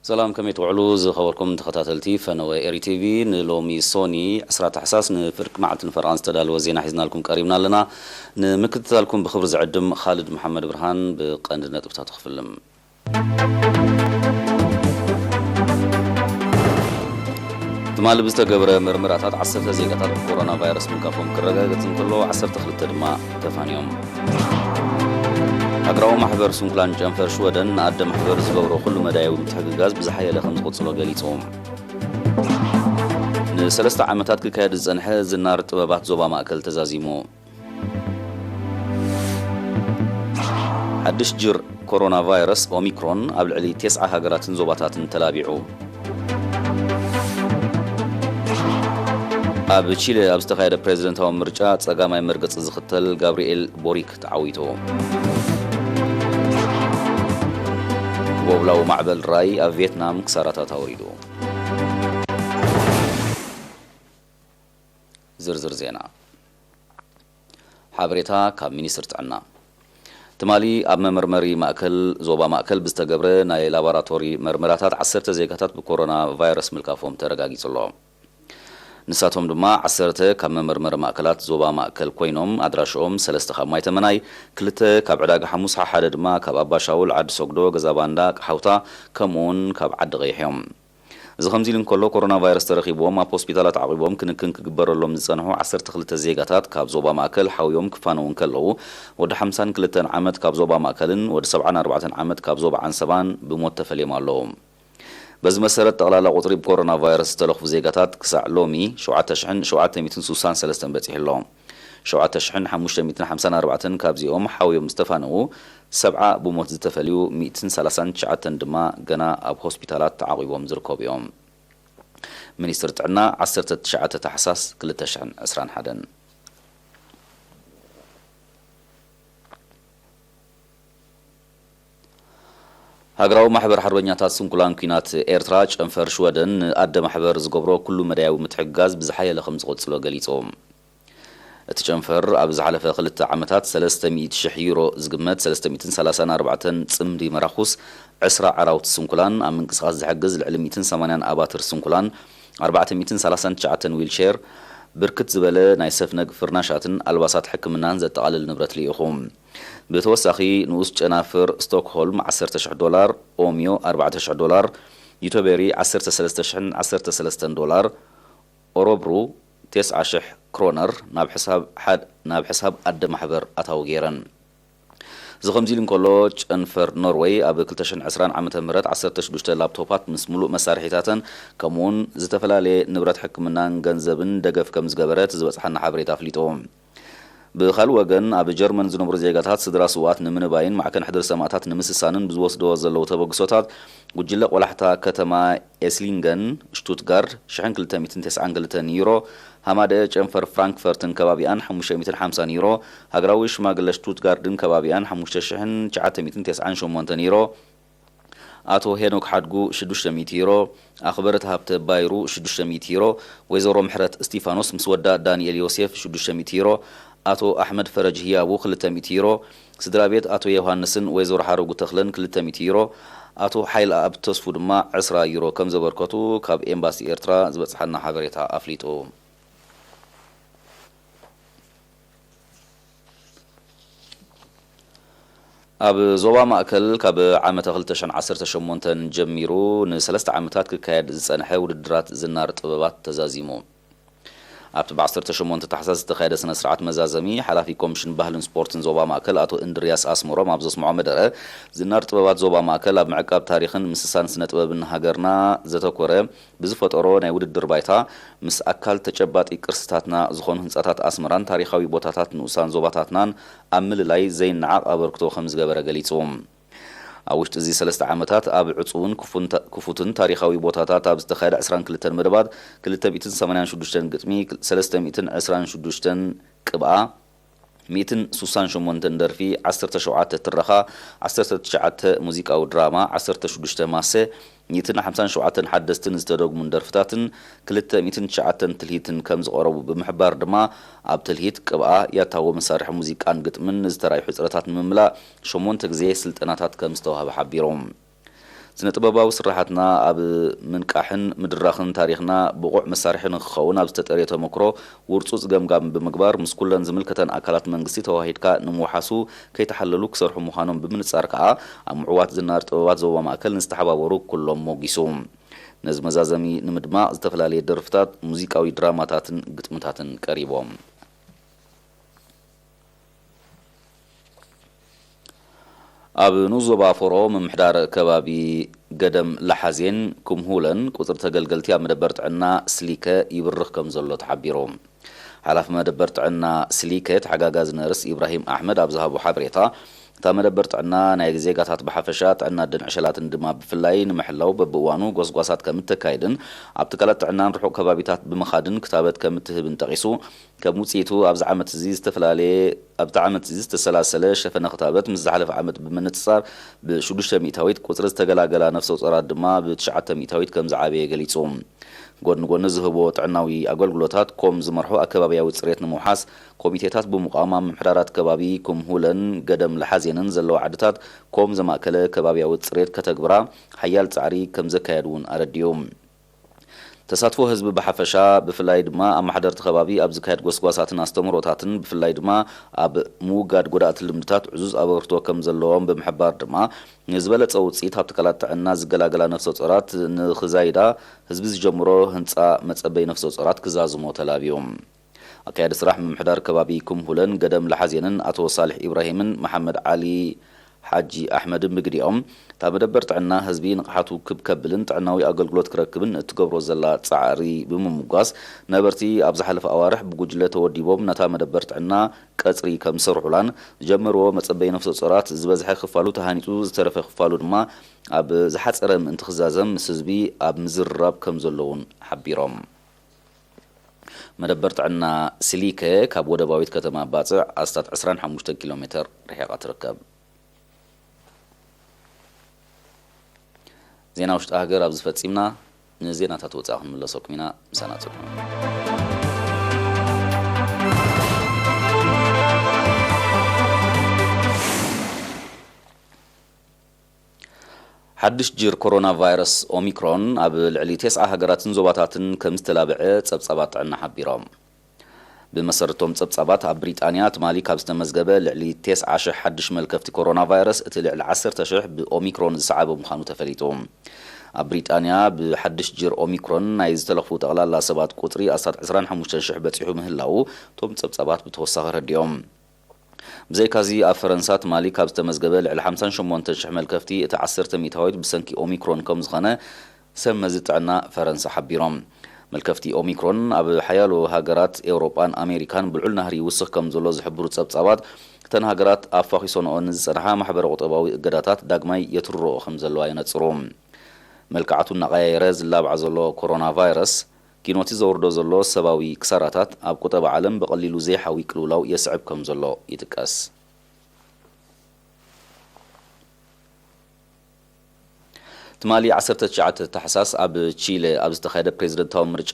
ሰላም፣ ከመይ ትውዕሉ ዝኸበርኩም ተኸታተልቲ ፈነወ ኤሪ ቲቪ? ንሎሚ ሶኒ ዕስራ ታሕሳስ ንፍርቂ መዓልትን ፈረቓን ዝተዳለወ ዜና ሒዝናልኩም ቀሪብና ኣለና። ንምክትታልኩም ብኽብሪ ዝዕድም ኻልድ መሓመድ ብርሃን። ብቐንዲ ነጥብታቱ ክፍልም። ትማሊ ብዝተገብረ ምርመራታት ዓሰርተ ዜጋታት ብኮሮና ቫይረስ ምልካፎም ክረጋገጽ እንከሎ፣ ዓሰርተ ክልተ ድማ ተፋንዮም። ሃገራዊ ማሕበር ስንኩላን ጨንፈር ሽወደን ንኣደ ማሕበር ዝገብሮ ኩሉ መዳያዊ ምትሕግጋዝ ብዝሓየለ ከም ዝቕጽሎ ገሊጹ። ንሰለስተ ዓመታት ክካየድ ዝጸንሐ ዝናር ጥበባት ዞባ ማእከል ተዛዚሙ። ሓድሽ ጅር ኮሮና ቫይረስ ኦሚክሮን ኣብ ልዕሊ ተስዓ ሃገራትን ዞባታትን ተላቢዑ። ኣብ ቺለ ኣብ ዝተኻየደ ፕሬዝደንታዊ ምርጫ ጸጋማይ መርገጺ ዝኽተል ጋብርኤል ቦሪክ ተዓዊቱ። ጎብላዊ ማዕበል ራይ ኣብ ቪየትናም ክሳራታት ኣውሪዱ። ዝርዝር ዜና። ሓበሬታ ካብ ሚኒስትሪ ጥዕና። ትማሊ ኣብ መመርመሪ ማእከል ዞባ ማእከል ብዝተገብረ ናይ ላቦራቶሪ መርመራታት ዓሰርተ ዜጋታት ብኮሮና ቫይረስ ምልካፎም ተረጋጊጹ ኣሎ። ንሳቶም ድማ ዓሰርተ ካብ መመርመሪ ማእከላት ዞባ ማእከል ኮይኖም፣ ኣድራሽኦም ሰለስተ ካብ ማይተመናይ፣ ክልተ ካብ ዕዳጋ ሓሙስ፣ ሓደ ድማ ካብ ኣባሻውል፣ ዓዲ ሶግዶ፣ ገዛ ባንዳ፣ ቀሓውታ፣ ከምኡ እውን ካብ ዓዲ ቀይሕ እዮም። እዚ ከምዚ ኢሉ እንከሎ፣ ኮሮና ቫይረስ ተረኺብዎም ኣብ ሆስፒታላት ዓቂቦም ክንክን ክግበረሎም ዝጸንሑ ዓሰርተ ክልተ ዜጋታት ካብ ዞባ ማእከል ሓውዮም ክፋነዉ እንከለዉ፣ ወዲ ሓምሳን ክልተን ዓመት ካብ ዞባ ማእከልን ወዲ ሰብዓን ኣርባዕተን ዓመት ካብ ዞባ ዓንሰባን ብሞት ተፈልዮም ኣለዉ። በዚ መሰረት፣ ጠቕላላ ቁጽሪ ብኮሮና ቫይረስ ዝተለኽፉ ዜጋታት ክሳዕ ሎሚ ሸውዓተ ሽሕን ሸውዓተ ሚእትን ስሳን ሰለስተን በጺሑ ኣሎ። ሸውዓተ ሽሕን ሓሙሽተ ሚእትን ሓምሳን ኣርባዕተን ካብዚኦም ሓውዮም ዝተፋነዉ፣ ሰብዓ ብሞት ዝተፈልዩ፣ ሚእትን ሰላሳን ትሽዓተን ድማ ገና ኣብ ሆስፒታላት ተዓቒቦም ዝርከቡ እዮም። ሚኒስትሪ ጥዕና፣ ዓሰርተ ትሽዓተ ታሕሳስ ክልተ ሽሕን ዕስራን ሓደን። ሃገራዊ ማሕበር ሓርበኛታት ስንኩላን ኲናት ኤርትራ፣ ጨንፈር ሽወደን፣ ንኣደ ማሕበር ዝገብሮ ኩሉ መዳያዊ ምትሕግጋዝ ብዝሓየለ ከም ዝቕጽሎ ገሊጹ። እቲ ጨንፈር ኣብ ዝሓለፈ ክልተ ዓመታት ሰለስተ ሚእቲ ሽሕ ዩሮ ዝግመት ሰለስተ ሚእትን ሰላሳን ኣርባዕተን ጽምዲ መራኹስ፣ ዕስራ ዓራውቲ ስንኩላን፣ ኣብ ምንቅስቓስ ዝሕግዝ ልዕሊ ሚእትን ሰማንያን ኣባትር ስንኩላን፣ ኣርባዕተ ሚእትን ሰላሳን ትሽዓተን ዊልቸር፣ ብርክት ዝበለ ናይ ሰፍነግ ፍርናሻትን ኣልባሳት ሕክምናን ዘጠቓልል ንብረት ልኢኹ። ብተወሳኺ፣ ንኡስ ጨናፍር ስቶክሆልም ዓሰርተ ሽሕ ዶላር፣ ኦምዮ ኣርባዕተ ሽሕ ዶላር፣ ዩቶቤሪ ዓሰርተ ሰለስተ ሽሕን ዓሰርተ ሰለስተን ዶላር፣ ኦሮብሩ ተስዓ ሽሕ ክሮነር ናብ ሕሳብ ሓድ-፣ ናብ ሕሳብ ኣደ ማሕበር ኣታዊ ገይረን። እዚ ከምዚ ኢሉ እንከሎ፣ ጨንፈር ኖርወይ ኣብ ክልተ ሽሕን ዕስራን ዓመተ ምህረት ዓሰርተ ሽዱሽተ ላፕቶፓት ምስ ምሉእ መሳርሒታተን፣ ከምኡውን ዝተፈላለየ ንብረት ሕክምናን ገንዘብን ደገፍ ከም ዝገበረት ዝበጽሓና ሓበሬታ ኣፍሊጡ። ብኻልእ ወገን፣ ኣብ ጀርመን ዝነብሩ ዜጋታት ስድራ ስውኣት ንምንባይን ማዕከን ሕድሪ ሰማእታት ንምስሳንን ብዝወስድዎ ዘለዉ ተበግሶታት፣ ጉጅለ ቆላሕታ ከተማ ኤስሊንገን፣ ሽቱትጋርድ፣ ሽሕን ክልተ ሚእትን ተስዓን ክልተን ዩሮ፣ ሃማደአ ጨንፈር ፍራንክፈርትን ከባቢኣን ሓሙሽተ ሚእትን ሓምሳን ዩሮ፣ ሃገራዊ ሽማግለ ሽቱትጋርድን ከባቢኣን ሓሙሽተ ሽሕን ትሽዓተ ሚእትን ተስዓን ሸሞንተን ዩሮ፣ ኣቶ ሄኖክ ሓድጉ ሽዱሽተ ሚእቲ ዩሮ፣ ኣኽበረት ሃብተ ባይሩ ሽዱሽተ ሚእቲ ዩሮ፣ ወይዘሮ ምሕረት እስቲፋኖስ ምስ ወዳ ዳንኤል ዮሴፍ ሽዱሽተ ሚእቲ ዩሮ፣ ኣቶ ኣሕመድ ፈረጅ ህያቡ ክልተ ሚእቲ ዩሮ፣ ስድራ ቤት ኣቶ ዮሃንስን ወይዘሮ ሓረጉ ተኽለን ክልተ ሚእቲ ዩሮ፣ ኣቶ ሓይለኣብ ተስፉ ድማ ዕስራ ዩሮ ከም ዘበርከቱ ካብ ኤምባሲ ኤርትራ ዝበጽሓና ሓበሬታ ኣፍሊጡ። ኣብ ዞባ ማእከል ካብ ዓመተ ክልተ ሽሕን ዓሰርተ ሸሞንተን ጀሚሩ ንሰለስተ ዓመታት ክካየድ ዝጸንሐ ውድድራት ዝናር ጥበባት ተዛዚሙ። ኣብቲ ብ ዓሰርተ ሸሞንተ ታሕሳስ ዝተኻየደ ስነ ስርዓት መዛዘሚ፣ ሓላፊ ኮሚሽን ባህልን ስፖርትን ዞባ ማእከል ኣቶ እንድርያስ ኣስመሮም ኣብ ዘስምዖ መደረ፣ ዝናር ጥበባት ዞባ ማእከል ኣብ ምዕቃብ ታሪኽን ምስሳን ስነ ጥበብን ሃገርና ዘተኮረ ብዝፈጠሮ ናይ ውድድር ባይታ፣ ምስ ኣካል ተጨባጢ ቅርስታትና ዝኾኑ ህንጻታት ኣስመራን ታሪኻዊ ቦታታት ንኡሳን ዞባታትናን ኣብ ምልላይ ዘይነዓቕ ኣበርክቶ ከም ዝገበረ ገሊጹ። ኣብ ውሽጢ እዚ ሰለስተ ዓመታት ኣብ ዕጹውን ክፉን ታ-፣ ክፉትን ታሪኻዊ ቦታታት ኣብ ዝተኻየደ ዕስራን ክልተን መደባት ክልተ ሚእትን ሰማንያን ሽዱሽተን ግጥሚ፣ ሰለስተ ሚእትን ዕስራን ሽዱሽተን ቅብኣ፣ ሚእትን ስሳን ሸሞንተን ደርፊ፣ ዓሰርተ ሸውዓተ ትረኻ፣ ዓሰርተ ትሽዓተ ሙዚቃዊ ድራማ፣ ዓሰርተ ሽዱሽተ ማሰ፣ ሚእትን ሓምሳን ሸውዓተን ሓደስትን ዝተደግሙን ደርፍታትን ክልተ ሚእትን ትሽዓተን ትልሂትን ከም ዝቐረቡ ብምሕባር ድማ፣ ኣብ ትልሂት፣ ቅብኣ፣ ያታዎ መሳርሒ ሙዚቃን ግጥምን ንዝተራእዩ ሕጽረታት ንምምላእ ሸሞንተ ግዜ ስልጠናታት ከም ዝተዋህበ ሓቢሮም። ስነ ጥበባዊ ስራሓትና ኣብ ምንቃሕን ምድራኽን ታሪኽና ብቑዕ መሳርሒ ንክኸውን ኣብ ዝተጠርየ ተመክሮ ውርጹጽ ገምጋም ብምግባር ምስ ኩለን ዝምልከተን ኣካላት መንግስቲ ተዋሂድካ ንምውሓሱ ከይተሓለሉ ክሰርሑ ምዃኖም ብምንጻር ከኣ ኣብ ምዕዋት ዝናር ጥበባት ዞባ ማእከል ንዝተሓባበሩ ኩሎም ሞጊሱ። ነዚ መዛዘሚ ንምድማቕ ዝተፈላለየ ደርፍታት፣ ሙዚቃዊ ድራማታትን ግጥምታትን ቀሪቦም። ኣብ ንኡስ ዞባ ፎሮ ምምሕዳር ከባቢ ገደም ለሓዜን ክምሁለን ቁጽሪ ተገልገልቲ ኣብ መደበር ጥዕና ስሊከ ይብርኽ ከም ዘሎ ተሓቢሩ። ሓላፊ መደበር ጥዕና ስሊከ ተሓጋጋዚ ነርስ ኢብራሂም ኣሕመድ ኣብ ዝሃቦ ሓበሬታ፣ እታ መደበር ጥዕና ናይ ዜጋታት ብሓፈሻ ጥዕና ኣደን ዕሸላትን ድማ ብፍላይ ንምሕላው በብእዋኑ ጎስጓሳት ከም እተካይድን ኣብ ትካላት ጥዕናን ርሑቕ ከባቢታት ብምኻድን ክታበት ከም እትህብን ጠቒሱ፣ ከም ውጽኢቱ ኣብዚ ዓመት እዚ ዝተፈላለየ ኣብቲ ዓመት እዚ ዝተሰላሰለ ሸፈነ ክታበት ምስ ዝሓለፈ ዓመት ብምንጽጻር ብሽዱሽተ ሚእታዊት ቁጽሪ ዝተገላገላ ነፍሰ ጾራት ድማ ብትሽዓተ ሚእታዊት ከም ዝዓበየ ገሊጹ። ጎድኒ ጎድኒ ዝህቦ ጥዕናዊ ኣገልግሎታት ኮም ዝመርሖ ኣከባብያዊ ጽሬት ንምውሓስ ኮሚቴታት ብምቋም ኣብ ምምሕዳራት ከባቢ ክምሁለን ገደም ለሓዜንን ዘለዋ ዓድታት ኮም ዘማእከለ ከባብያዊ ጽሬት ከተግብራ ሓያል ጻዕሪ ከም ዘካየድ እውን ኣረዲኡ። ተሳትፎ ህዝቢ ብሓፈሻ ብፍላይ ድማ ኣመሓደርቲ ከባቢ ኣብ ዝካየድ ጎስጓሳትን ኣስተምህሮታትን ብፍላይ ድማ ኣብ ምውጋድ ጎዳእቲ ልምድታት ዕዙዝ ኣበርክቶ ከም ዘለዎም ብምሕባር ድማ ንዝበለጸ ውጽኢት ኣብ ትካላት ጥዕና ዝገላገላ ነፍሰ ጾራት ንኽዛይዳ ህዝቢ ዝጀምሮ ህንጻ መጸበይ ነፍሰ ጾራት ክዛዝሞ ተላብዩ። ኣካያዲ ስራሕ ምምሕዳር ከባቢ ኩምሁለን ገደም ለሓዜንን ኣቶ ሳልሕ ኢብራሂምን መሓመድ ዓሊ ሓጂ ኣሕመድን ብግዲኦም፣ እታ መደበር ጥዕና ህዝቢ ንቕሓቱ ክብ ከብልን ጥዕናዊ ኣገልግሎት ክረክብን እትገብሮ ዘላ ጻዕሪ ብምምጓስ፣ ነበርቲ ኣብ ዝሓለፈ ኣዋርሕ ብጉጅለ ተወዲቦም ነታ መደበር ጥዕና ቀጽሪ ከም ዝሰርሑላን ዝጀመርዎ መጸበይ ነፍሰ ጾራት ዝበዝሐ ክፋሉ ተሃኒጹ ዝተረፈ ክፋሉ ድማ ኣብ ዝሓጸረ ምእንቲ ክዛዘም ምስ ህዝቢ ኣብ ምዝርራብ ከም ዘለውን ሓቢሮም። መደበር ጥዕና ስሊከ ካብ ወደባዊት ከተማ ባጽዕ ኣስታት ዕስራን ሓሙሽተን ኪሎ ሜተር ርሒቓ ትርከብ። ዜና ውሽጢ ሃገር ኣብዚ ፈጺምና። ንዜናታት ወጻኢ ክንምለሰኩም ኢና። ምሳና ጽንሑ። ሓድሽ ጅር ኮሮና ቫይረስ ኦሚክሮን ኣብ ልዕሊ ተስዓ ሃገራትን ዞባታትን ከም ዝተላብዐ ጸብጻባት ጥዕና ሓቢሮም። ብመሰረቶም ጸብጻባት ኣብ ብሪጣንያ ትማሊ ካብ ዝተመዝገበ ልዕሊ ተስዓ ሽሕ ሓድሽ መልከፍቲ ኮሮና ቫይረስ እቲ ልዕሊ ዓሰርተ ሽሕ ብኦሚክሮን ዝሰዓበ ምዃኑ ተፈሊጡ። ኣብ ብሪጣንያ ብሓድሽ ጅር ኦሚክሮን ናይ ዝተለኽፉ ጠቕላላ ሰባት ቁጽሪ ኣስታት ዕስራን ሓሙሽተን ሽሕ በጺሑ ምህላዉ እቶም ጸብጻባት ብተወሳኺ ረዲኦም። ብዘይካዚ ኣብ ፈረንሳ ትማሊ ካብ ዝተመዝገበ ልዕሊ ሓምሳን ሸሞንተን ሽሕ መልከፍቲ እቲ ዓሰርተ ሚእታዊት ብሰንኪ ኦሚክሮን ከም ዝኾነ ሰብ መዚ ጥዕና ፈረንሳ ሓቢሮም። መልከፍቲ ኦሚክሮን ኣብ ሓያሎ ሃገራት ኤውሮጳን ኣሜሪካን ብልዑል ናህሪ ይውስኽ ከም ዘሎ ዝሕብሩ ጸብጻባት፣ እተን ሃገራት ኣፋኺሶንኦ ንዝጸንሓ ማሕበረ ቁጠባዊ እገዳታት ዳግማይ የትርርኦ ከም ዘለዋ የነጽሩ። መልክዓቱ እናቐያየረ ዝላባዕ ዘሎ ኮሮና ቫይረስ ኪኖቲ ዘውርዶ ዘሎ ሰባዊ ክሳራታት ኣብ ቁጠባ ዓለም ብቐሊሉ ዘይሓዊ ቅልውላው የስዕብ ከም ዘሎ ይጥቀስ። ትማሊ ዓሰርተ ትሽዓተ ታሕሳስ ኣብ ቺለ ኣብ ዝተኻየደ ፕሬዝደንታዊ ምርጫ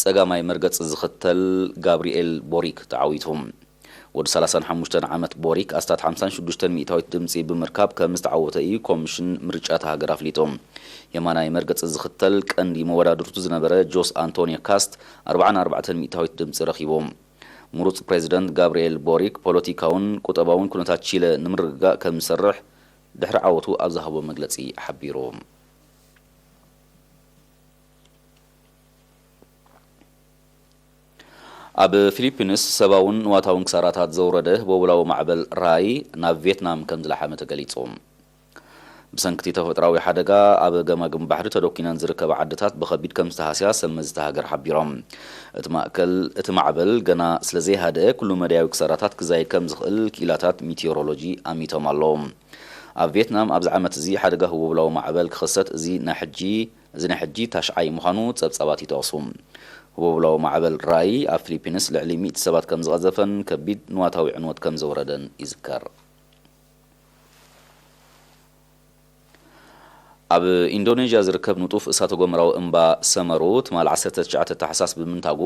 ጸጋማይ መርገጺ ዝኽተል ጋብሪኤል ቦሪክ ተዓዊቱ። ወዲ ሰላሳን ሓሙሽተን ዓመት ቦሪክ ኣስታት ሓምሳን ሽዱሽተን ሚእታዊት ድምጺ ብምርካብ ከም ዝተዓወተ እዩ ኮሚሽን ምርጫ እታ ሃገር ኣፍሊጡ። የማናይ መርገጺ ዝኽተል ቀንዲ መወዳድርቱ ዝነበረ ጆስ ኣንቶኒዮ ካስት ኣርባዓን ኣርባዕተን ሚእታዊት ድምጺ ረኺቡ። ምሩጽ ፕሬዝደንት ጋብሪኤል ቦሪክ ፖለቲካውን ቁጠባውን ኩነታት ቺለ ንምርግጋእ ከም ዝሰርሕ ድሕሪ ዓወቱ ኣብ ዝሃቦ መግለጺ ሓቢሩ። ኣብ ፊሊፒንስ ሰብኣውን ንዋታውን ክሳራታት ዘውረደ ህቦብላዊ ማዕበል ራይ ናብ ቪየትናም ከም ዝለሓመ ተገሊጹ። ብሰንኪ እቲ ተፈጥሮኣዊ ሓደጋ ኣብ ገማግም ባሕሪ ተደኲነን ዝርከባ ዓድታት ብኸቢድ ከም ዝተሃስያ ሰብ መዚ እታ ሃገር ሓቢሮም። እቲ ማእከል፣ እቲ ማዕበል ገና ስለ ዘይሃደአ ኩሉ መዳያዊ ክሳራታት ክዛይድ ከም ዝኽእል ክኢላታት ሚቲዮሮሎጂ ኣሚቶም ኣለዉ። ኣብ ቪየትናም ኣብዚ ዓመት እዚ ሓደጋ ህቦብላዊ ማዕበል ክኽሰት እዚ ናይ ሕጂ እዚ ናይ ሕጂ ታሽዓይ ምዃኑ ጸብጻባት ይጠቕሱ። ህቦብላዊ ማዕበል ራይ ኣብ ፊሊፒንስ ልዕሊ ሚእቲ ሰባት ከም ዝቐዘፈን ከቢድ ንዋታዊ ዕንወት ከም ዘውረደን ይዝከር። ኣብ ኢንዶኔዥያ ዝርከብ ንጡፍ እሳተ ጎመራዊ እምባ ሰመሩ ትማል ዓሰርተ ትሽዓተ ታሕሳስ ብምንታጉ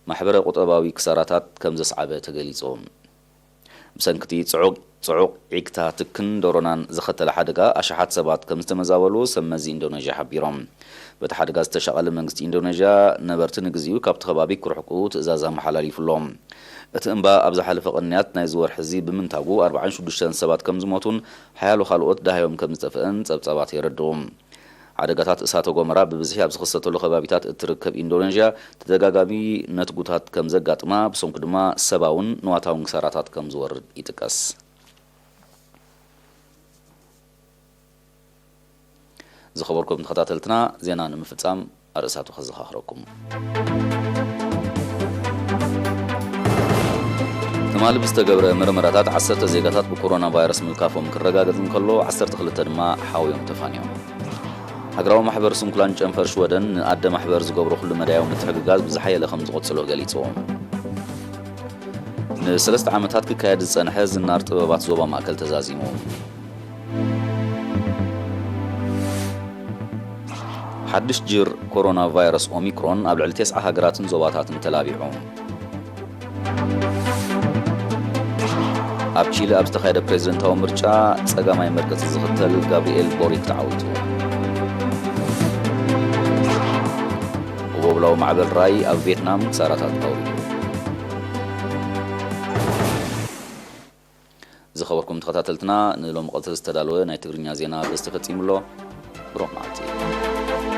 ማሕበረ ቁጠባዊ ክሳራታት ከም ዘስዓበ ተገሊጹ። ብሰንኪ እቲ ጽዑቕ ጽዑቕ ዒግታ ትክን ዶሮናን ዘኸተለ ሓደጋ ኣሽሓት ሰባት ከም ዝተመዛበሉ ሰብ መዚ ኢንዶኔዥያ ሓቢሮም። በቲ ሓደጋ ዝተሻቐለ መንግስቲ ኢንዶኔዥያ ነበርቲ ንግዚኡ ካብቲ ከባቢ ክርሕቁ ትእዛዝ ኣመሓላሊፉ ኣሎ። እቲ እምባ ኣብ ዝሓለፈ ቅንያት ናይዚ ወርሒ እዚ ብምንታጉ ኣርባዓን ሽዱሽተን ሰባት ከም ዝሞቱን ሓያሎ ካልኦት ደሃዮም ከም ዝጠፍአን ጸብጻባት የረድኡ። ሓደጋታት እሳተ ጎመራ ብብዝሒ ኣብ ዝኽሰተሉ ከባቢታት እትርከብ ኢንዶኔዥያ ተደጋጋሚ ነትጉታት ከም ዘጋጥማ ብሰንኩ ድማ ሰብኣውን ንዋታውን ክሳራታት ከም ዝወርድ ይጥቀስ። ዝኸበርኩም ተኸታተልትና፣ ዜና ንምፍጻም ኣርእሳቱ ከዘኻኽረኩም። ትማሊ ብዝተገብረ ምርመራታት ዓሰርተ ዜጋታት ብኮሮና ቫይረስ ምልካፎም ክረጋገጽ እንከሎ፣ ዓሰርተ ክልተ ድማ ሓውዮም ተፋንዮም። ሃገራዊ ማሕበር ስንኩላን ጨንፈር ሽወደን ንኣደ ማሕበር ዝገብሮ ኩሉ መዳያዊ ምትሕግጋዝ ብዝሓየለ ከም ዝቕጽሎ ገሊጹ። ንሰለስተ ዓመታት ክካየድ ዝጸንሐ ዝናር ጥበባት ዞባ ማእከል ተዛዚሙ። ሓድሽ ጅር ኮሮና ቫይረስ ኦሚክሮን ኣብ ልዕሊ ተስዓ ሃገራትን ዞባታትን ተላቢዑ። ኣብ ቺሊ ኣብ ዝተኻየደ ፕሬዝደንታዊ ምርጫ ጸጋማይ መርገጺ ዝኽተል ጋብሪኤል ቦሪክ ተዓዊቱ። ህቦብላዊ ማዕበል ራይ ኣብ ቪየትናም ክሳራታት ኣውሪዱ። ዝኸበርኩም ተኸታተልትና፣ ንሎሚ ቀትሪ ዝተዳለወ ናይ ትግርኛ ዜና በዚ ተፈጺሙ ኣሎ። ብሩኽ መዓልቲ።